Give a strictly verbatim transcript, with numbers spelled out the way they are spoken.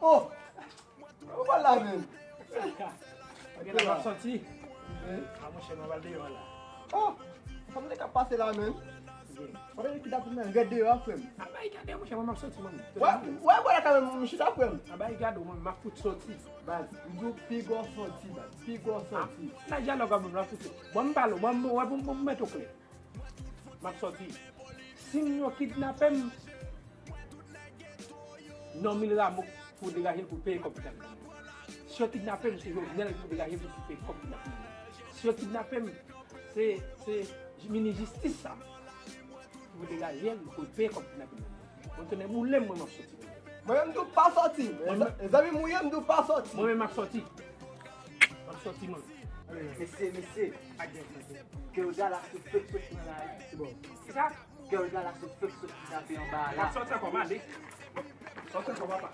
Oh! Ou pa la menm. Ok, la m ap sòti. A, monchè, m ap al deyò la. Oh! Fanm te ka pase la menm. Fanm ki dapre mwen, rèd deyò a, frè m. A, bay gade, monchè, mwen m ap sòti, mwen. Wè, wè, wè la kanmenm, m chita, frè m. A, bay gade, mwen m ap fout sòti. Baz, m di w pi gwo sòti, baz. Pi gwo sòti. Nan dyalòg a, mwen m ap fout sòti. Bon, m pale, mwen, mwen, mwen, mwen, mwen met o klè. M ap sòti. Si m yo kidnape m, non Mil Ramo pou degaje l pou peye kòb kidnapin. Si yo kidnape m, se Jovenel pou degaje l pou peye kòb kidnapin. Si yo kidnape m, se, se minis jistis sa pou degaje l pou peye kòb kidnapin. Mwen tounen boule m, mwen m ap sòti. Mwen menm tou pa sòti. Mwen menm- Zanmi m ou ye, m tou pa sòti. Mwen menm m ap sòti. M ap sòti, mwen. Mesye, mesye. Gèlda la se fake sòti nan lari. Se bon. Kisa? Gèlda la se fake sòti nan pe anba a la. M ap sòti ankò, m ale. Sòti ankò, papa.